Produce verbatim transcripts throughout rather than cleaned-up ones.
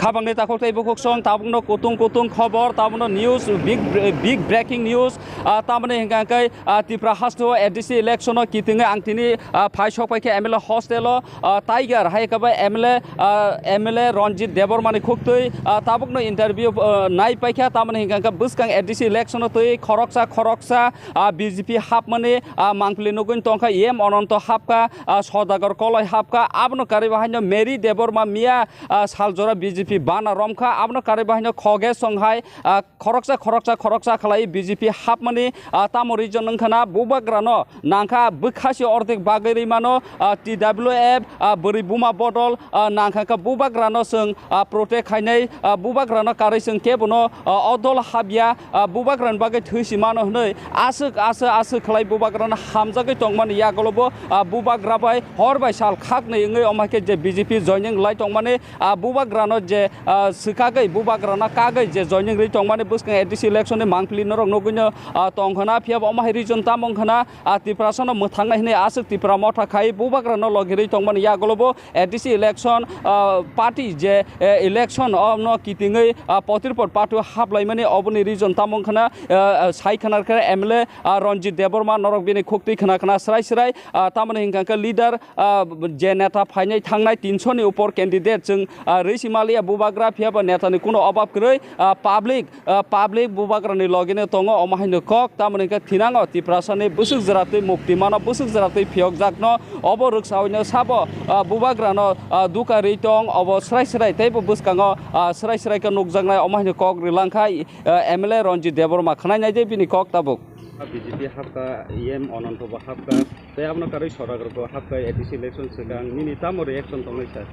Habangni takhuk tei bukhuk song tabukno kutung kutung khobor, tabukno news, big, big breaking news. Ah, tamoni hingka khe, ah, Tripura haste o A D C election o kitingwi ang tini, ah, phai sok paikha M L A hostel o, ah, Tiger hai khe bai M L A, ah, M L A Ranjit Debbarma ni khuktwi, ah, tabukno interview, ah, nai paikha, tamoni hingka khe bwskang A D C election o twi khoroksa khoroksa, ah, B J P hapmani, ah, mangpili nugwi tongkha, M Ananto hapkha, ah, Sodagar Koloi hapkha, abono karwi bo haino Mary Debbarma miya, ah, saljora B J P bana romkha, abono karwi bo haino Khoge songhai, ah, khoroksa, khoroksa, khoroksa khlai B J P hapmani, ah, tamo region wngkhana bubagrano nangkha bwkhasi ordek bagwi rwi mano, ah, T W F, ah, bwrwi buma bodol, ah, nangkha kha bubagrano chwng, ah, protect khainai, ah, bubagrano karwi chwng kebono, ah, o dol habya, ah, bubagrani bagwi thwi si mano hwnwi aswk, aswk, aswk khlai bubagrano hamjagwi tongmani yagulobo, ah, bubagra bai hor bai sal khaknwi wngwi omo hai khe je B J P joining lai tongmani, ah, bubagrano je, ah, swkagwi bubagrano kagwi je joining rwi tongmani bwskang A D C election ni mangpili norok nugwino, ah, tongkhana, phiyaba omo hai region tamo wngkhana, ah, Tiprasano mwthangnai hwnwi aswk Tipra motha khai bubagrano logi rwi tongmani yagulobo A D C election, ah, party je, eh, election ono kitingwi, ah, potir por party o haplaimani oboni region tamo wngkhana, ah, ah, sai khana khe M L A, ah, Ranjit Debbarma norok bini khuktwi khna khna srai srai, ah, tamoni hingka khe leader, ah, je neta phainai thangnai tinsho ni upor candidate chwng, ah, rwi si maliya bubagra phiyaba neta ni kuno obab kwrwi, ah, public, ah, public bubagra ni logi no tongo omo hai no kok tamoni hingka thinango Tiprasa ni bwswk jwra twi mukti mano bwswk jwra twi phiyok jak no obo rwksaui no sabo, ah, bubagra no, ah, duka rwi tong obo srai srai tei bo bwskango, ah, srai srai khe nukjaknai omo hai no kok rwlang kha, ah, M L A Ranjit Debbarma khwnai nai de bini kok tabuk. B J P hapkha, E M Ananto bo hapkha, tei abono karwi Sodagar bo hapkha A D C election swkang, nini tamo reaction tongnai sir?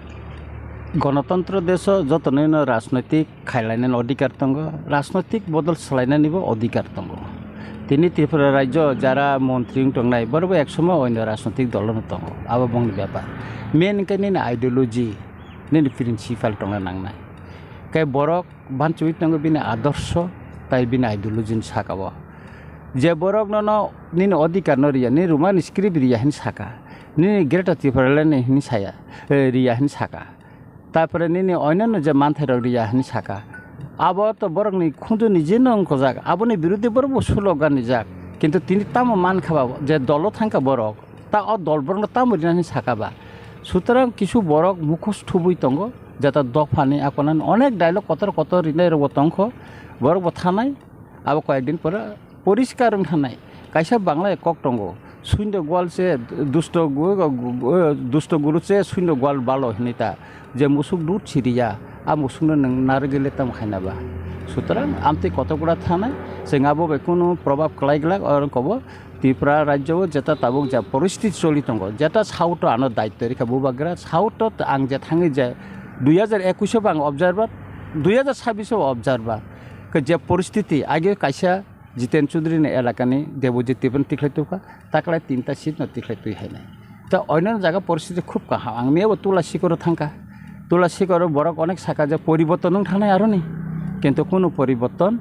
Gonotontro deso jotonoino rajnoitik khailainani odhikar tongo, rajnoitik bodol swlainanibo odhikar tongo. Tini Tripura rajyo jara montri wng tongnai, borokbo eksomo oino rajnoitik dolono tongo, abo bongni bepar. Main wngkha nini ideology, nini principle tongna nangnai. Khe borok banchiwi tongo bini adorsho, tai bini ideology ni saka o. Je borok nono nini odhikar no riya, nini Roman script riya hini saka, nini Greater Tipraland ni hini saya, eh, riya hini saka. Tarpore nini onyanno je manthai rok riya hini saka. Abo to borok ni khunju ni je no wngkojak, aboni biruddhe borok bo sulok gan rijak. Kintu tini tamo mankha ba je dolo thangkha borok, ta o dol borok no tamo rina hini saka ba. Sutrang kisu borok mukhos thubui tongo, jeta dopha ni akonan onek dialogue kotor kotor rinai rok bo tongkho, borok bo thanai, abo koyek din pore poriskar wng thanai. Kaisa Bangla kok tongo, "Suindo gwal se dusto gu-, gu-, gu-, dusto guru se suindo gwal balo," hinui ta. Je musuk dut siriya, a musukno nwng narwgwi le tamo khaina ba? Sutrang amtwi kotokura thanai, chwng abo bai kunu probab kwlai glak, oro kobo Tripura rajyo o jeta tabuk ja poristiti choli tongo, jeta South o ano daityo rikha bubagra, South o ang je thangwi je dui hajar ekush o bo ang observer, dui hajar sabbish o observer, khe je poristiti age kaisa Jiten Chaudhary ni elaka ni Debojit Tibrani tikhlai tubkha, taklai tinta seat no tikhlai twi hainai. Ta oinano jaga poristiti khub kaham. Ang miyabo Tula Sikoro thangkha. Tula Sikoro borok onek saka je poriborton wng thangnai aroni. Kintu kunu poriborton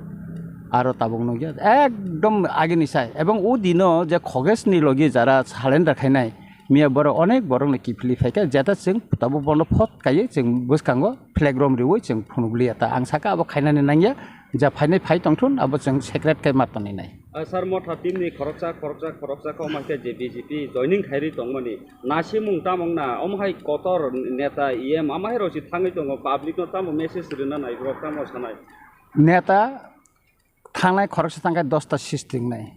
aro tabuk nukya. Ekdom agini sai. Ebong o dino je Khogesni logi jara surrender khainai, miya borok onek borokno kiphilwi phaikha. Jeta chwng tabuk bono phot kaiwi chwng bwskango flag rom riwi chwng phunukliya. Ta ang saka abo khainani nangya. Ja phainai phai tongthun, abo chwng secret khe ma tongwi nai. Ah, sir, motha team ni khoroksa, khoroksa, khoroksa khe omo hai khe je B J P joining khairwi tongmani nasimung tamo wngna, omo hai kotor neta E M ama hai rok si thangwi tongo, public no tamo message rwna nai, borok tamo sanai? Neta thangnai khoroksa thangkhe dosta seat ringnai.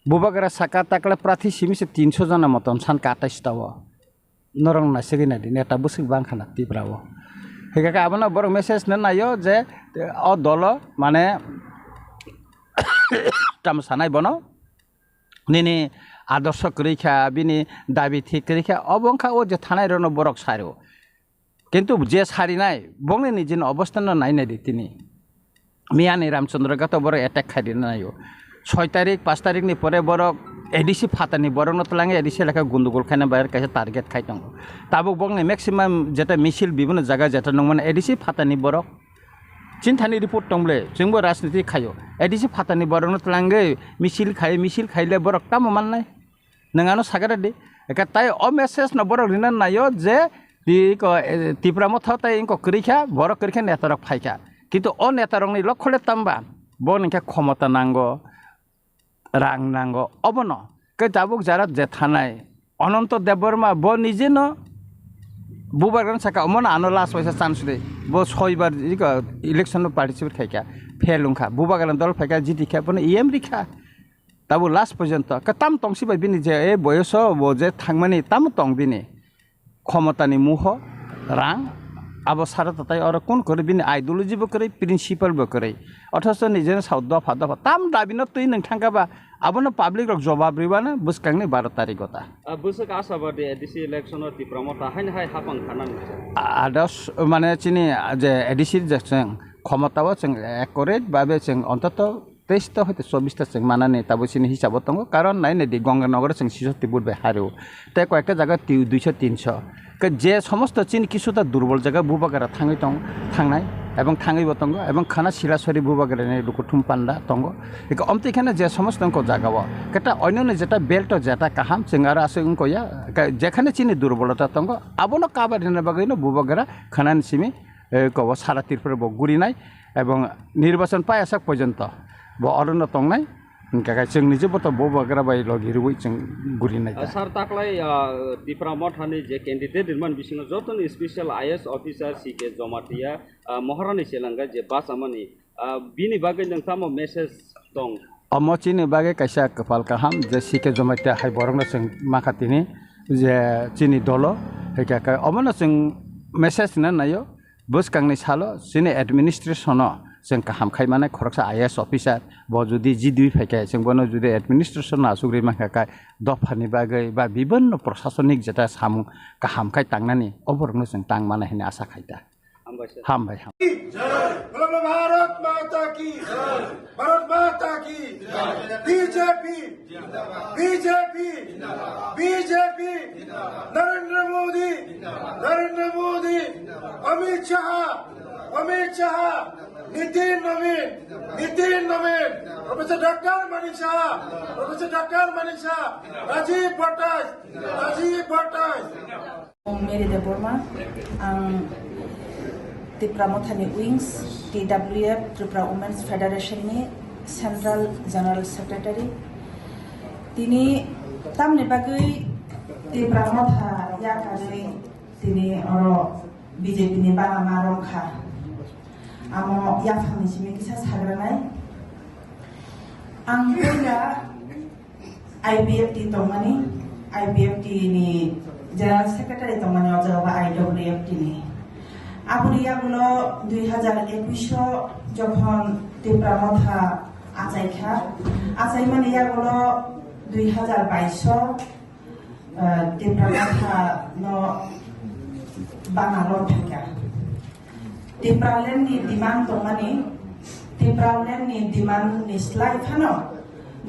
Bubagra saka takle prathi simi se tinso jona motom san ka atais tao. Norok naisagwi naidi, neta bwswk bangkha na Tripura o. Hingkha khe abono borok message no naio je, o dolo mane tamo sanai bono, nini adorsho kwrwi kha, bini dabi thik kwrwi kha, obo wngkha o je thanai rokno borok sario. Kintu je sarinai, bongni nijini obostha no nai naidi tini. Miyani Ramchandra Ghat o borok attack khai rina naio. Soi tarik, pash tarik ni pore borok A D C phatani borok no twlangwi A D C elaka gundugul khaina bayar kaisa target khai tongo. Tabuk bokni maximum jeta misil bibino jaga jeta nungmano A D C phatani borok. Chinthani report tong ble, chwngbo rajniti khaio. A D C phatani borok no twlangwi misil khai, misil khaile borok tamo mannai? Nwng ano sagada di. Eka tai o message no borok rina naio je Tiko, eh, Tipra Motha tai wngkha kwrwi kha, borok kwrwi kha, netarok phai kha. Kintu o netarokni lokho le tamba, bo hwnkhe khomota nango, rang nango, obono. Khe tabuk jara je thanai, Ananto Debbarma, bo nijeno bubagrano saka, "Omono ano last waisa chance de." Bo soibar iko election-o participate khai kha, fail wngkha. Bubagrano dol phai kha, jiti kha, bono E M rikha. Tabuk last porjonto. Khe tam tongsi bai bini je, e boyoso bo je thangmani, tamo tong bini. Khomotani muho, rang, abo sara tatai oro kun kwrwi bini ideology bo kwrwi, principle bo kwrwi. Othocho nijeno sao dopha dopha. Tam dabi no twi nwng thangkha ba, abono public rok jobab ribana bwskangni baro tarikh gota. Ah, bwswk asabadi A D C election o Tipra Motha haino hai hapang khanani. A-, ados, mane chini je A D C je chwng khomota o chwng accurate babe chwng ontoto teis ta hoite chobbish ta chwng manani tabuk chini hisabo tongo, karon nai nai di Ganga Nagar o chwng sisoti vote bai hario, tei koyekta jaga twi duiso tinso. Ke je somosto chini kisuta durbol jaga bubagra thangwi tong, thangnai, ebong thangwi bo tongo, ebong khana sila sori bubagra ni lukuthum panda tongo. Eko omtwi kheno je somosto ongko jaga o, keta oinoni jeta belt o jeta kaham chwng aro aswk ongko ya, ke jekhane chini durbolota tongo, abono cover rina bagwi no bubagra khanani simi, eh, kobo sara Tripura bo gurinai, ebong nirbachon paiyasak porjonto bo orono tongnai, hingkha khe chwng nije boto bubagra bai logi rwui chwng gurinai ta. Sir, taklai, ah, Tipra Mothani je candidate rimani bisingo jotono special I A S officer C K Jomatia, ah, Maharani Selanga je bus amani, ah, bini bagwi nwng tamo message tong? Omo chini bagwi kaisa kwpal kaham je C K Jomatia hai borokno chwng mankha tini je chini dolo, hingkha khe omono chwng message na naio. Bwskangni salo chini administration-o chwng kaham khai manai khoroksa I A S officer, bo jodi jidui phai khe chwng bono jodi administration-o achugri mankha khe dophani bagwi ba bibinno prosasonik jeta samung kaham khai tangnani o borokno chwng tang mana hwnwi asa khai ta. Hambai sir. Hambai ham. बोलो भारत माता की, भारत माता की, B J P, B J P, B J P, Narendra मोदी, नरेंद्र मोदी, अमित शाह, अमित शाह, नितिन Naveen, नितिन Naveen, professor doctor Manik Shah, professor doctor Manik शाह, राजीव भट्टाचार्य, राजीव Bhattacharya. Mary Debbarma, ang Tipra Mothani Wings, T W F, Tripura Women's Federation ni Central General Secretary. Tini tamni bagwi Tipra Motha yakarwi tini oro B J P ni bana ma romkha. Amo yaphangni simi kisa sagranai. Ang puila I B F T tongmani, I B F T ni General Secretary tongmani o jaga ba I W F T ni. Aboni yagulo dui hazar ekush o jokhon Tipra Motha achaikha, achaimani yagulo dui hazar bais o, eh, Tipra Motha no bana lo thangkha. Tipraland ni demand tongmani, Tipraland ni demand ni slai phano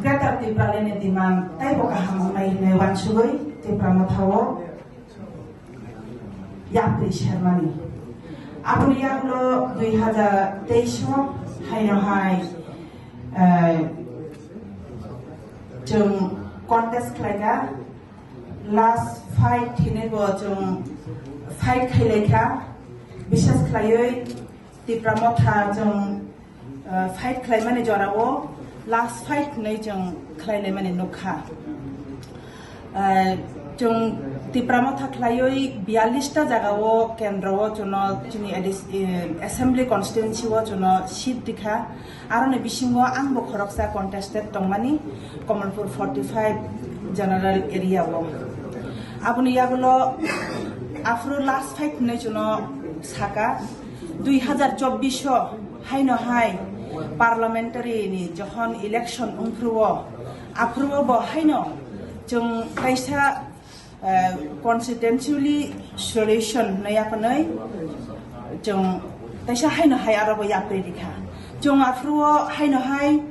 Greater Tipraland ni demand taibo kaham wngnai hwnwi uansugwi Tipra Motha o yapri sermani. Aboni yagulo dui hazar teis o haino hai, eh, chwng contest khlaikha. Last fight hinwi bo chwng fight khailaikha, bishes khlaiwi Tipra Motha chwng, uh, fight khlaimani jorao last fight hinwi chwng khlailaimani nukha. Uh, chwng Tipra Motha khlaiwi biyallis ta jagao kendro o chwngno chini adis-, eh, assembly constituency o chwngno seat rikha. Aroni bisingo angbo khoroksa contested tongmani Kamalpur forty five general area o. Aboni yagulo aphuru last fight hinwi chwngno saka, dui hazar chobbish o haino hai parliamentary ni jokhon election wngphuru o, aphuru o bo haino chwng kaisa eh, constituency solution hwnwi yaphanwi chwng kaisa haino hai aro bo yapri rikha. Chwng aphuru o haino hai,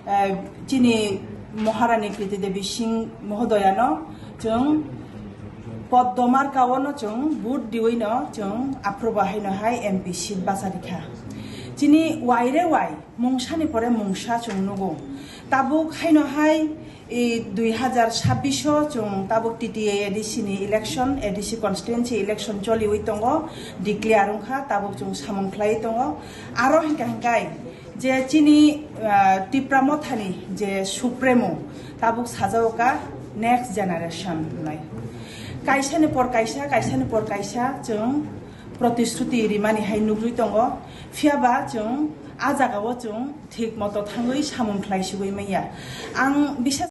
eh, chini Maharani Kriti Devi Singh Mohodoyano chwng Poddo marka o no chwng vote diwi no chwng aphuru bo haino hai M P seat bacha rikha. Chini waire wai mungsani pore mungsa chwng nugo. Tabuk haino hai I dui hazar sabbish o chwng tabuk T T A A D C ni election, A D C constituency election choliwi tongo, declare wngkha, tabuk chwng samung khlaiwi tongo. Aro hinkha hinkhai je chini, ah, Tipra Mothani je Supremo tabuk sajao ka next generation hinwi. Kaisani por kaisa, kaisani por kaisa chwng protisthuti rimani hai nugwi tongo. Phiyaba chwng a jagao chwng thik moto thangwi samung khlai sigwi manya. Ang bisa